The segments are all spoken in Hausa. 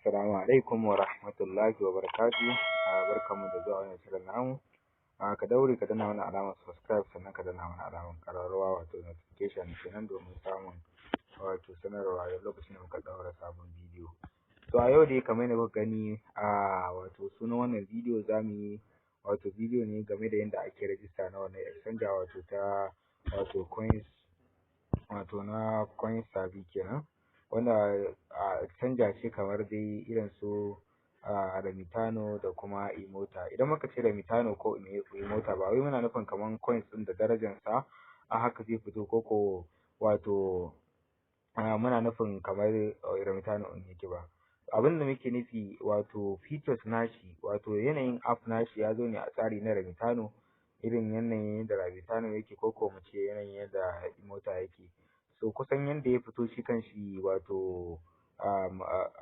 Assalamu alaikum wa rahmatullahi wa barakatuhu. Barkanmu da zuwa wannan shirin namu. Ka daure ka danna mana alamar subscribe, sannan ka danna mana alamar ƙararrawa, wato notification kenan, domin samun wato sanarwa a lokacin da muka ɗaura sabon bidiyo. To, a yau dai, kamar yadda kuka gani a wato sunan wannan bidiyo, za mu yi wato bidiyo ne game da yadda ake rajista na wannan exchanger, wato ta wato coins, wato na Coinsavi kenan, wanda a exchanger ce kamar dai irin su a Remitano da kuma Imota. Idan muka ce Remitano ko Imota, ba wai muna nufin kaman coins ɗin da darajar sa a haka zai fito, ko ko wato muna nufin kamar Remitano ɗin yake ba. Abin da muke nufi, wato features nashi, wato yanayin app nashi ya zo ne a tsari na Remitano, irin yanayin yadda Remitano yake, ko ko mu ce yanayin yadda Imota yake. So kusan yanda ya fito shi kanshi, wato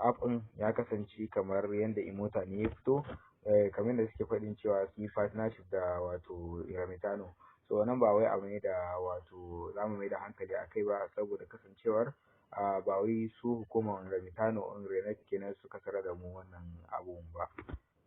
app ɗin ya kasance kamar yanda Imota ne ya fito, kamar yadda suke faɗin cewa sun yi partnership da wato Remitano. So wannan ba wai abu ne da wato za mu mai da hankali a kai ba, saboda kasancewar ba wai su hukumar Remitano ɗin, RENEC kenan, suka sanar da mu wannan abun ba.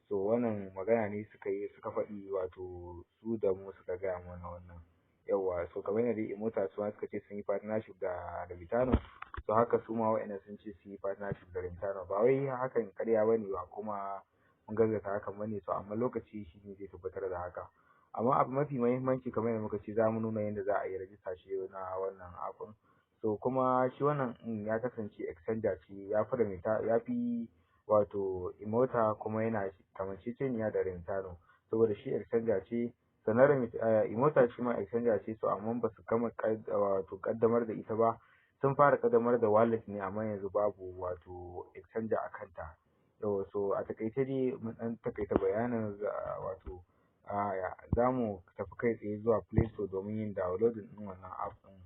So wannan magana ne suka yi, suka faɗi, wato su da mu suka gaya mana wannan. Yawwa, so kamar yadda dai Imota su ma suka ce sun yi partnership da Remitano, so haka su ma wa'innan sun ce sun yi partnership da Remitano. Ba wai hakan ƙarya bane ba, kuma mun gaskata hakan bane, so amma lokaci shi ne zai tabbatar da haka. Amma abu mafi muhimmanci, kamar yadda muka ce, za mu nuna yadda za a yi rajista shi na wannan app ɗin. So kuma shi wannan ɗin ya kasance exchanger ce, ya fi Remita, ya fi wato Imota, kuma yana kamanceceniya da Remitano, saboda shi exchanger ce. Sannan Imota shi ma exchanger ce, so amma ba su gama wato ƙaddamar da ita ba. Sun fara ƙaddamar da wallet ne, amma yanzu babu wato exchanger a kanta. Yawwa, so a taƙaice dai mun ɗan taƙaita bayanin. Wato za mu tafi kai tsaye zuwa Play Store domin yin downloading ɗin wannan app ɗin.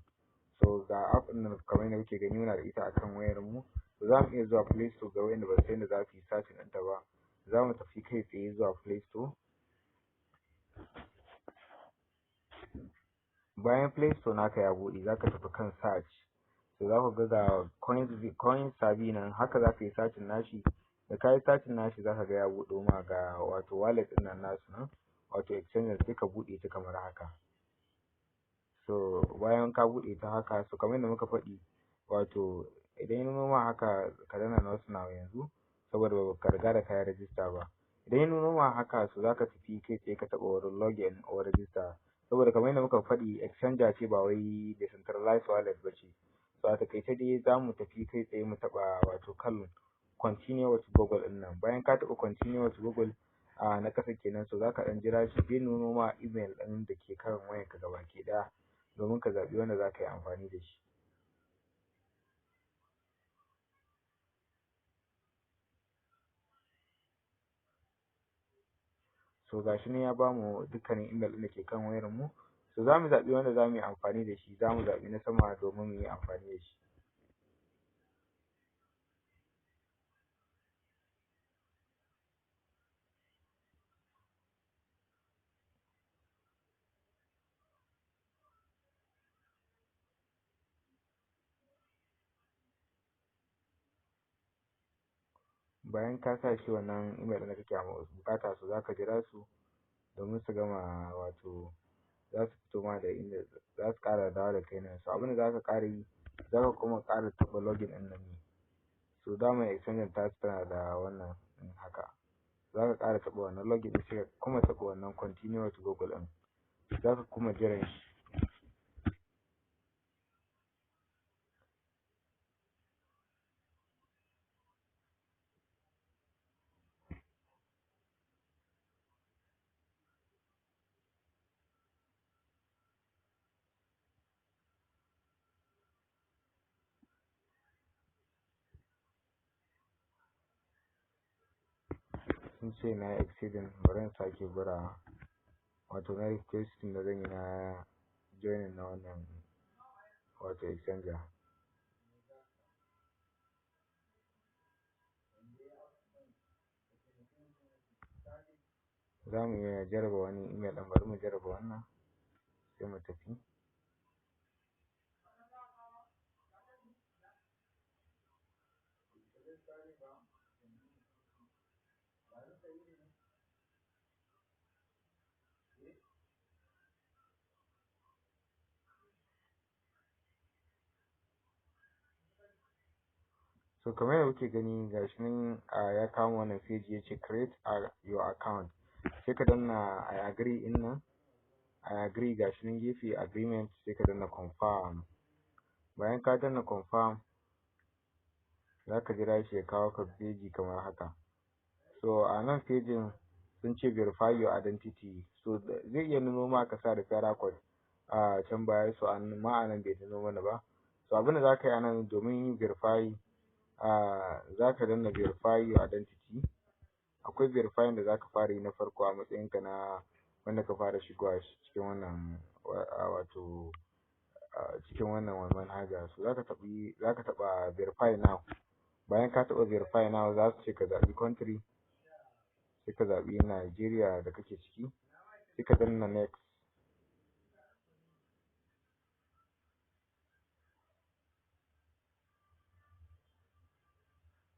So ga app ɗin nan, kamar yadda kuke gani, muna da ita akan wayar mu. So za mu iya zuwa Play Store, ga wayanda ba su san yadda za su yi searching ɗinta ba. Za mu tafi kai tsaye zuwa Play Store. Bayan Play Store naka ya buɗe, za ka tafi kan search. So za ku ga ga Coinsavi nan, haka za ka yi searching nashi. Da ka yi searching nashi, za ka ga ya buɗo ma ga wato wallet ɗin nan nasu nan, wato exchanger, sai ka buɗe ta kamar haka. So bayan ka buɗe ta haka, so kamar yadda muka faɗi, wato idan ya nuno ma haka, ka danna not now yanzu, saboda ba ka riga da ka yi register ba. Idan ya nuno ma haka, so za ka tafi kai tsaye ka taɓa wurin login or register, saboda kamar yadda muka faɗi, exchanger ce, ba wai decentralized wallet ba ce. So a taƙaice dai za mu tafi kai tsaye mu taɓa wato kan continue with Google ɗin nan. Bayan ka taɓa continue with Google a na ƙasa kenan, so za ka ɗan jira shi, zai nuno ma email ɗin da ke kan wayarka gabaki ɗaya, domin ka zaɓi wanda za ka yi amfani da shi. So ga shi nan ya bamu dukkanin email ɗin da ke kan wayar mu. So za mu zaɓi wanda za mu yi amfani da shi. Za mu zaɓi na sama domin mu yi amfani da shi. Bayan ka sa shi wannan email ɗin da kake buƙata, so za ka jira su domin su gama, wato za su fito ma da inda za su ƙara dawo da kai nan. So abin da za ka ƙara yi, za ka kuma ƙara taɓa login ɗin nan ne. So dama exchanger tasu tana da wannan ɗin haka. Za ka ƙara taɓa wannan login ɗin, sai ka kuma taɓa wannan continue with Google ɗin. Za ka kuma jiran shi. Sun ce na yi exceeding, bari in sake gwadawa, wato na requesting da zan yi na joining na wannan wato exchanger. Za mu iya jarraba wani email ɗin, bari mu jarraba wannan, sai mu tafi. So kamar yadda kuke gani, gashi nan ya kawo wannan page, yace "Create your account". Sai ka danna "I agree" ɗin nan, "I agree", gashi nan gefe agreement, sai ka danna confirm. Bayan ka danna confirm, zaka jira shi ya kawo ka page kamar haka. So a nan page sun ce "Verify your identity". So zai iya nuno ma ka sa referral code a can baya, so amma a nan bai nuno mana ba. So abinda zaka yi a nan domin yin verify, zaka danna "Verify your identity". Akwai verifying da zaka fara yi na farko a matsayin ka na wanda ka fara shigowa cikin wannan, wato cikin wannan manhaja. So zaka taɓa "Verify now". Bayan ka taɓa "Verify now", za su ce ka zaɓi country, sai ka zaɓi Nigeria da kake ciki, sai ka danna "Next".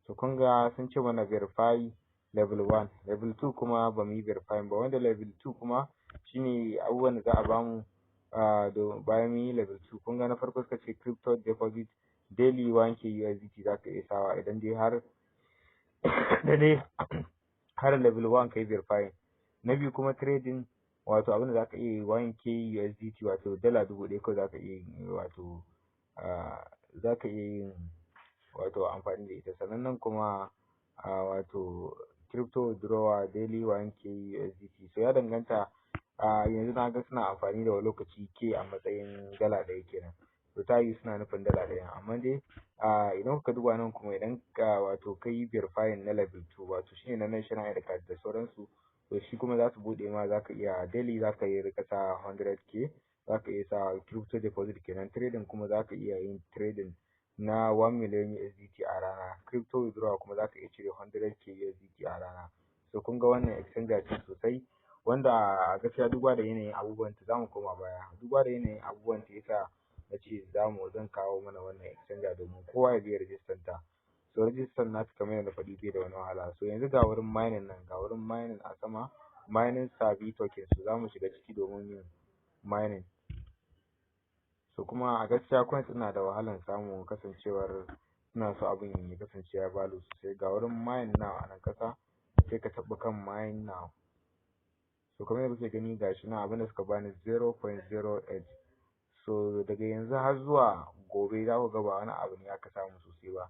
So kun ga sun ce mana verify level 1, level 2 kuma ba mu yi verifying ba, wanda level 2 kuma shine abubuwan da za a bamu bayan mun yi level 2. Kun ga na farko suka ce crypto deposit daily 1K USDT za ka iya sawa idan dai har level 1 ka yi verifying. Na biyu kuma trading, wato abinda za ka iya yi 1K USDT, wato $1,000 kawai za ka iya yin, wato za ka iya yin, wato amfani da ita. Sannan nan kuma wato crypto withdrawal daily 1K USDT. So ya danganta, yanzu na ga suna amfani da wani lokaci K a matsayin $1 kenan, to ta yiwu suna nufin $1. Amma dai idan kuka duba nan kuma, idan ka wato ka yi verifying na level 2, wato shine na national ID card da sauransu, to shi kuma za su buɗe ma, za ka iya daily za ka yi rika sa 100K, za ka iya sa crypto deposit kenan. Trading kuma za ka iya yin trading na 1 million USDT a rana. Crypto withdrawal kuma za ka iya cire 100K USDT a rana. So kun ga wannan exchanger ce sosai, wanda a gaskiya duba da yanayin abubuwan ta, zamu koma baya, duba da yanayin abubuwan ta yasa na ce zan kawo mana wannan exchanger domin kowa ya je ya rijistar ta. So rijistar nata, kamar yadda na faɗi, bai da wani wahala. So yanzu ga wurin mining nan, ga wurin mining a sama, mining Sabi token. So zamu shiga ciki domin yin mining. So kuma a gaskiya coins suna da wahalan samu, kasancewar suna so abin ya kasance ya value sosai. Ga wurin "Mine now" a nan ƙasa, sai ka taɓa kan "Mine now". So kamar yadda kuke gani, gashi nan abinda suka bani 0.08. So daga yanzu har zuwa gobe za ku ga ba wani abu ne aka samu sosai ba,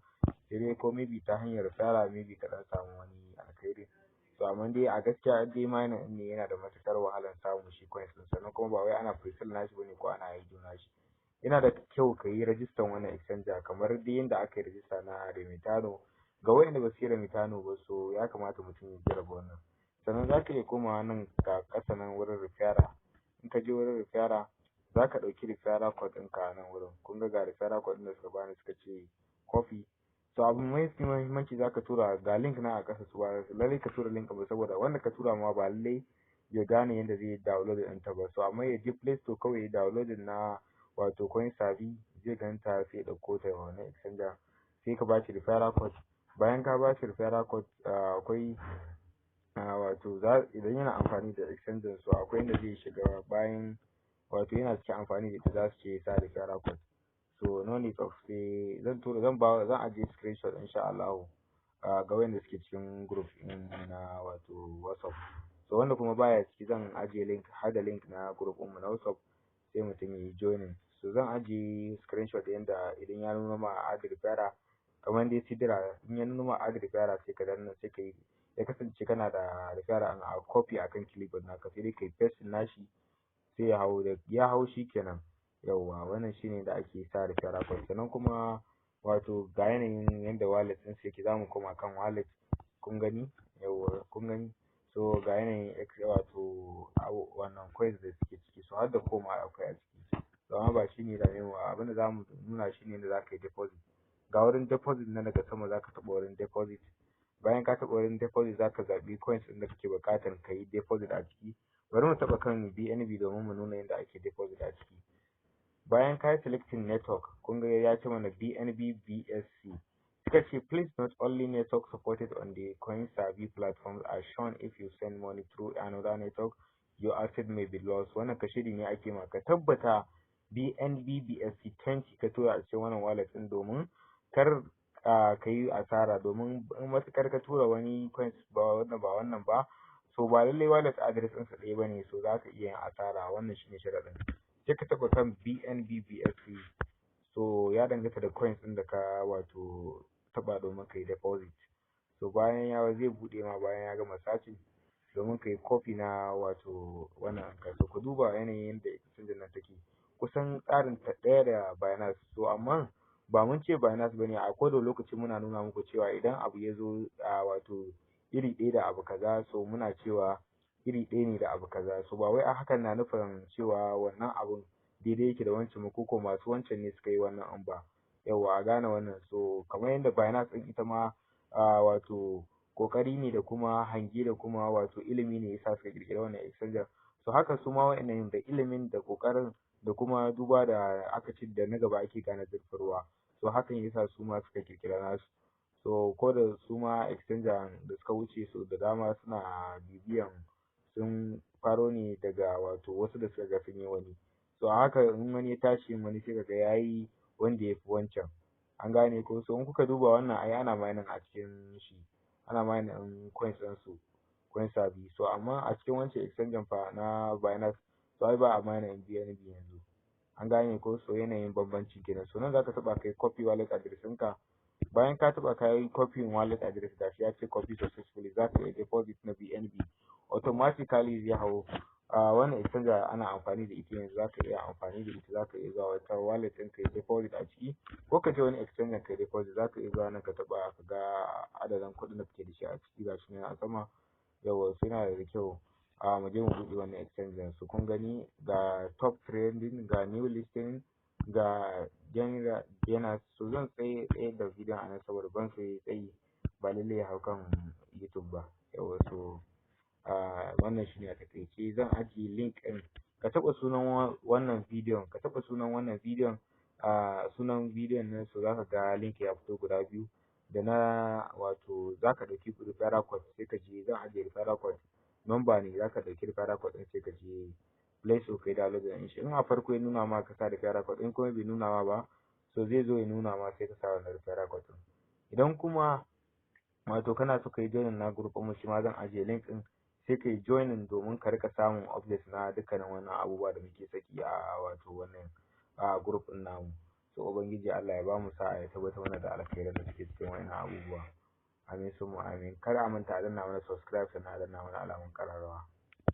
sai dai ko maybe ta hanyar referral, maybe ka ɗan samu wani alkhairi. So amma dai a gaskiya dai mining ɗin ne yana da matuƙar wahalan samu shi coins ɗin. Sannan kuma ba wai ana pre-sale nashi bane ko ana IDO nashi. Yana da kyau ka yi rajistan wannan exchanger kamar dai yadda aka yi rajista na Remitano, ga wayanda ba su yi Remitano ba. So ya kamata mutum ya jarraba wannan. Sannan za ka iya komawa nan ga ƙasa nan wurin referral. In ka je wurin referral, za ka ɗauki referral code ɗinka a nan wurin. Kun ga referral code ɗin da suka bani, suka ce copy. So abu mai muhimmanci, za ka tura, ga link na a ƙasa, su ba lallai ka tura link ba, saboda wanda ka tura ma ba lallai ya gane yadda zai yi download ɗinta ba. So amma ya je Play Store kawai ya download na wato Coinsavi, zai ganta, sai ya ɗauko ta wannan exchanger, sai ka ba shi referral code. Bayan ka ba shi referral code, akwai wato idan yana amfani da exchanger, so akwai inda zai shiga bayan, wato yana cikin amfani da ita, za su ce ya sa referral code. So no need of sai zan tura, zan ba, zan ajiye screenshot insha Allahu ga wayanda suke cikin group ɗin na wato WhatsApp. So wanda kuma baya ciki, zan ajiye link, har da link na group ɗinmu na WhatsApp, sai mutum yayi joining. So zan ajiye screenshot yanda idan ya nuna ma "Add referral", kamar dai Sidra, in ya nuna ma "Add referral", sai ka danna, sai ka yi, ya kasance kana da referral a copy akan clipboard naka, sai dai kai paste nashi, sai ya hau. Da ya hau, shikenan. Yawwa, wannan shine da ake sa referral code. Sannan kuma wato ga yanayin yanda wallet ɗin su yake. Zamu koma kan wallet, kun gani? Yawwa, kun gani? So ga yanayin wato wannan coins da suke ciki. So har da koma akwai a ciki, to amma ba shine ya dame mu ba. Abinda zamu nuna shine yanda zaka yi deposit. Ga wurin deposit na daga sama, zaka taɓa wurin deposit. Bayan ka taɓa wurin deposit, zaka zaɓi coins ɗin da kake buƙatar kayi deposit a ciki. Bari mu taɓa kan BNB domin mu nuna yadda ake deposit a ciki. Bayan ka yi selecting network, kun ga ya ce mana BNB BSC. Suka ce, "Please note, only network supported on the Coinsavi platforms are shown. If you send money through another network, your asset may be lost." Wannan kashedi ne ake ma, ka tabbata BNB BSC 20 ka tura a cikin wannan wallet ɗin, domin kar ka yi asara, domin in matuƙar ka tura wani coins ba wannan ba wannan ba, so ba lallai wallet address ɗinsa ɗaya bane, so za ka iya yin asara. Wannan shine sharaɗin. Sai ka taɓa kan BNB BSC. So ya danganta da coins ɗin da ka wato taɓa domin ka yi deposit. So bayan ya zai buɗe ma, bayan ya gama searching, domin ka yi copy na wato wannan ka. So ku duba yanayin yadda exchange nan take, kusan tsarin ta ɗaya da Binance. So amma ba mun ce Binance bane. A koda lokaci muna nuna muku cewa idan abu ya zo a wato iri ɗaya da abu kaza, so muna cewa iri ɗaya ne da abu kaza. So ba wai a hakan na nufin cewa wannan abun daidai yake da wancan ba, ko ko masu wancan ne suka yi wannan abun ba. Yawwa, a gane wannan. So kamar yadda Binance ɗin ita ma wato ƙoƙari ne da kuma hange da kuma wato ilimi ne yasa suka ƙirƙiri wannan exchanger, so haka su ma wa'innan da ilimin da ƙoƙarin da kuma duba da aka ce da na gaba ake gane zurfin ruwa, so hakan yasa su ma suka ƙirƙira nasu. So ko da su ma exchanger da suka wuce, so da dama suna bibiyan, sun faro ne daga wato wasu da suka ga sun yi wani. So a haka in wani ya tashi yin wani, sai kaga yayi wanda yafi wancan. An gane ko? So in kuka duba wannan, ai ana mining a cikin shi, ana mining ɗin coins ɗin su Coinsavi. So amma a cikin wancan exchanger fa na Binance, so ai ba a mining BNB yanzu. An gane ko? So yanayin bambanci kenan. So nan zaka taɓa kai copy wallet address ɗinka. Bayan ka taɓa ka yi copy wallet address, gashi ya ce "copy successfully". Zaka iya deposit na BNB, automatically zai hau. A wannan exchanger ana amfani da ita yanzu, zaka iya amfani da ita, zaka iya zuwa wata wallet ɗin kai deposit a ciki, ko ka je wani exchanger kai deposit. Zaka iya zuwa nan ka taɓa ka ga adadin kuɗin da kake da shi a ciki, gashi nan a sama. Yawwa, so yana da kyau a mu je mu buɗe wannan exchanger. So kun gani, ga top trending, ga new listing, ga general. So zan tsaye tsaye da bidiyon a nan saboda ban so yayi tsayi, ba lallai ya hau kan YouTube ba. Yawwa, so wannan shine a taƙaice. Zan ajiye link ɗin. Ka taɓa sunan wannan bidiyon, ka taɓa sunan wannan bidiyon, sunan bidiyon nan, so zaka ga link ya fito guda biyu da na wato zaka ɗauki referral code, sai ka je, zan ajiye referral code number ne. Zaka ɗauki referral code ɗin, sai ka je Play Store kai download ɗin shi. In a farko ya nuna ma, ka sa referral code. In kuma bai nuna ma ba, so zai zo ya nuna ma, sai ka sa wannan referral code ɗin. Idan kuma wato kana so ka yi joining na group ɗinmu, shi ma zan ajiye link ɗin, sai ka yi joining domin ka rika samun updates na dukkanin wannan abubuwa da muke saki a wato wannan a group ɗin namu. So Ubangiji Allah ya bamu sa'a, ya tabbatar mana da alkhairan da suke cikin wannan abubuwa. Amin summa amin. Kada a manta a danna mana subscribe, sannan a danna mana alamun ƙararrawa.